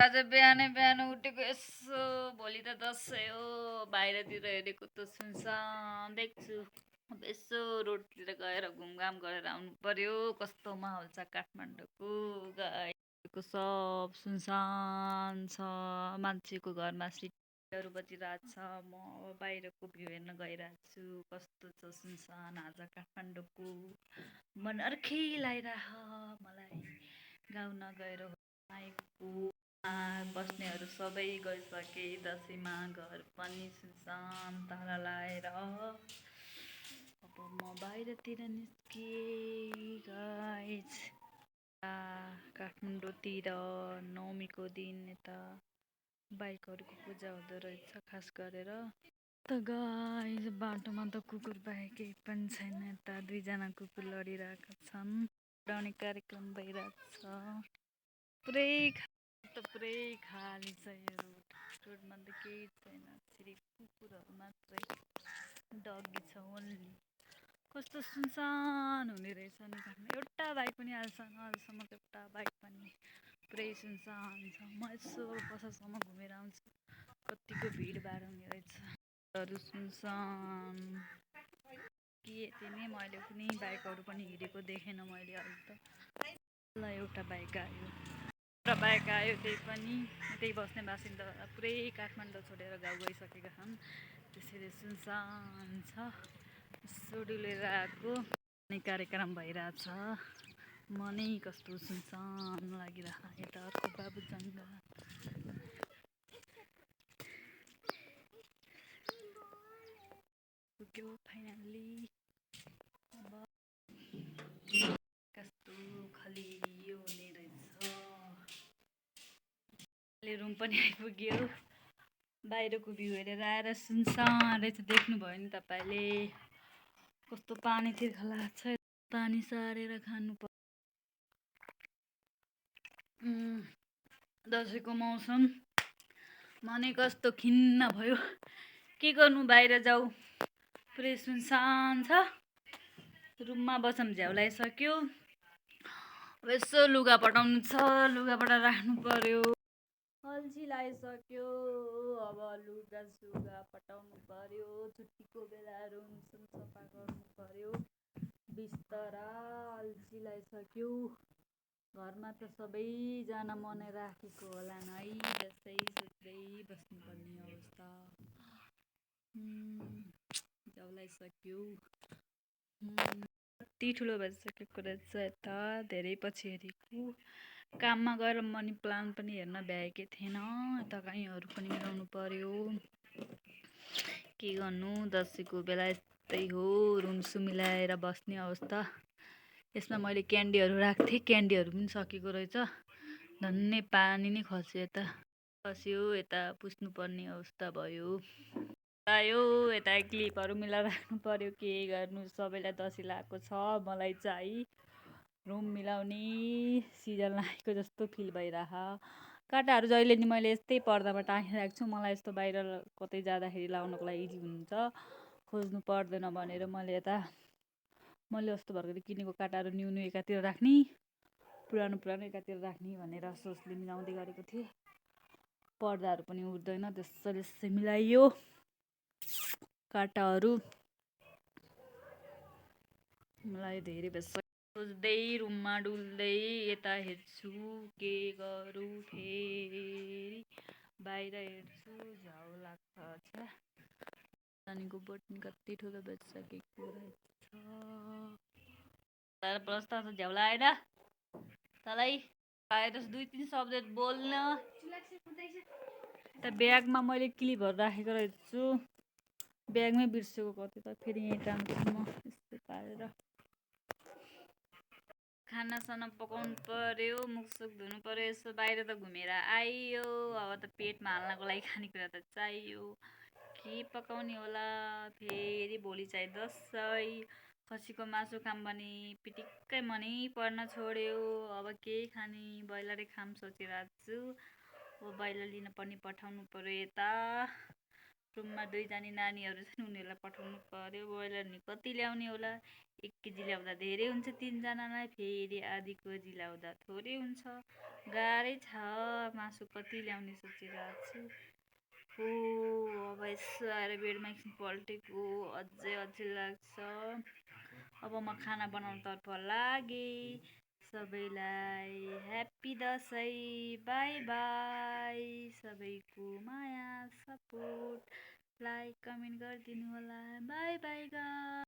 आज बिहानै बिहान उठेको यसो भोलि त दसैँ हो बाहिरतिर हेरेको त सुनसान देख्छु। अब यसो रोडतिर गएर घुमघाम गरेर आउनु पर्यो। कस्तो माहौल छ काठमाडौँको गाईको सब सुनसान छ। मान्छेको घरमा सिटीहरू बजिरहेको छ। म अब बाहिरको भ्यू हेर्न गइरहेको छु। कस्तो छ सुनसान आज काठमाडौँको मन अर्कै लागिरह मलाई। गाउँ नगएर आएको बस्नेहरू सबै गइसके दसैँमा घर पनि सुनसान ताला लाएर अब म बाहिरतिर निस्किएँ गाइज। काठमाडौँतिर नवमीको दिन यता बाइकहरूको पूजा हुँदो रहेछ खास गरेर। त गाइज बाटोमा त कुकुर बाहेक केही पनि छैन। यता दुईजना कुकुर लडिरहेका छन्। उडाउने कार्यक्रम भइरहेको छ। पुरै खाली छ यो रोडमा त केही छैन। सिर्फ कुकुरहरू मात्रै डगी छ ओन्ली। कस्तो सुनसान हुने रहेछ नि घरमा एउटा बाइक पनि अहिलेसम्म त एउटा बाइक पनि पुरै सुनसान छ। म यसो पसलसम्म घुमेर आउँछु कतिको भिडभाड हुने रहेछ। सुनसान के तिमी मैले कुनै बाइकहरू पनि हिँडेको देखेन मैले अहिले त। ल एउटा बाइक आयो त्यही पनि त्यही बस्ने बासिन्दा पुरै काठमाडौँ छोडेर गाउँ गइसकेका छन्। त्यसैले सुनसान छ। यसो डुलेर आएको कार्यक्रम भइरहेछ। मनै कस्तो सुनसान लागिरह यता अर्को बाबु जङ्गा पुग्यो फाइनल्ली। अब कस्तो खलियो हुने रहेछ। रुम पनि आइपुग्यो। बाहिरको भ्यू हेरेर आएर सुनसान रहेछ। देख्नुभयो नि तपाईँले कस्तो पानी तिर्खला छ। पानी सारेर खानु दसैँको मौसम मनै कस्तो खिन्न भयो। के गर्नु बाहिर जाऊ पुरै सुनसान छ। रुममा बसम झ्याउ लागिसक्यो। अब यसो लुगा पटाउनु छ लुगापटा राख्नु पर्यो। अल्छी लागिसक्यो। अब लुगा सुगा पटाउनु पर्यो। छुट्टीको बेला रुम सफा गर्नु पर्यो। बिस्तारा अल्छी लागिसक्यो। घरमा त सबैजना मनै राखेको होला है। जस्तै सोच्दै बस्नुपर्ने अवस्था झ्याउ लागिसक्यो। कति ठुलो भइसकेको रहेछ यता धेरै पछि हेरेको। काममा गएर मनी प्लान्ट पनि हेर्न भ्याएकै थिएन। यता कहीँहरू पनि मिलाउनु पर्यो। के गर्नु दसैँको बेला यस्तै हो रुमसुम मिलाएर बस्ने अवस्था। यसमा मैले क्यान्डीहरू राख्थेँ क्यान्डीहरू पनि सकेको रहेछ। धन्नै पानी नै खस्यो यता पुस्नुपर्ने अवस्था भयो। यता क्लिपहरू मिलाएर राख्नु पर्यो। के गर्नु सबैलाई दसैँ लागेको छ। मलाई चाहिँ रुम मिलाउने सिजन लागेको जस्तो फिल भइरह। काँटाहरू जहिले नि मैले यस्तै पर्दामा टाँगिरहेको छु। मलाई यस्तो बाहिर कतै जाँदाखेरि लाउनको लागि इजी हुन्छ खोज्नु पर्दैन भनेर मैले जस्तो भर्खर किनेको काँटाहरू न्यु एकातिर राख्ने पुरानो एकातिर राख्ने भनेर सोचले मिलाउँदै गरेको थिएँ। पर्दाहरू पनि उड्दैन त्यसरी मिलाइयो काँटाहरू। मलाई धेरै सोच्दै रुममा डुल्दै यता हेर्छु के गरौँ फेरि बाहिर हेर्छु झ्याउ लाग्छ। नानीको बोटनी कति ठुलो भइसकेको रहेछ। प्रस्ताव छ झ्याउ लाएर तँलाई आएर 2-3 शब्द बोल्न। यता ब्यागमा मैले क्लिपहरू राखेको रहेछु। ब्यागमै बिर्सेको कति त फेरि यहीँ टाङ्छु म यस्तै पारेर। खानासाना पकाउनु पर्यो मुखसुख धुनु पर्यो। यसो बाहिर त घुमेर आइयो अब त पेटमा हाल्नको लागि खानेकुरा त चाहियो। के पकाउने होला फेरि भोलि चाहिँ दसैँ। खसीको मासु खाम भने पिटिक्कै मनै पर्न छोड्यो। अब के खाने ब्रोइलरै खाम सोचिरहेको छु। अब ब्रोइलर लिन पनि पठाउनु पर्यो। यता रुममा 2जना नानीहरू छन् उनीहरूलाई पठाउनु पर्यो। ब्रोइलर नि कति ल्याउने होला 1 केजी ल्याउँदा धेरै हुन्छ 3जनालाई। फेरि आधी केजी ल्याउँदा थोरै हुन्छ। गाह्रै छ मासु कति ल्याउने सोचिरहेको छु अब यसो आएर बेडमा एकछिन पल्टेको अझै लाग्छ। अब म खाना बनाउनुतर्फ लागेँ। सबैलाई ह्याप्पी दसैँ, बाई बाई। सबैको माया सपोर्ट लाइक कमेन्ट गरिदिनु होला। By by guys.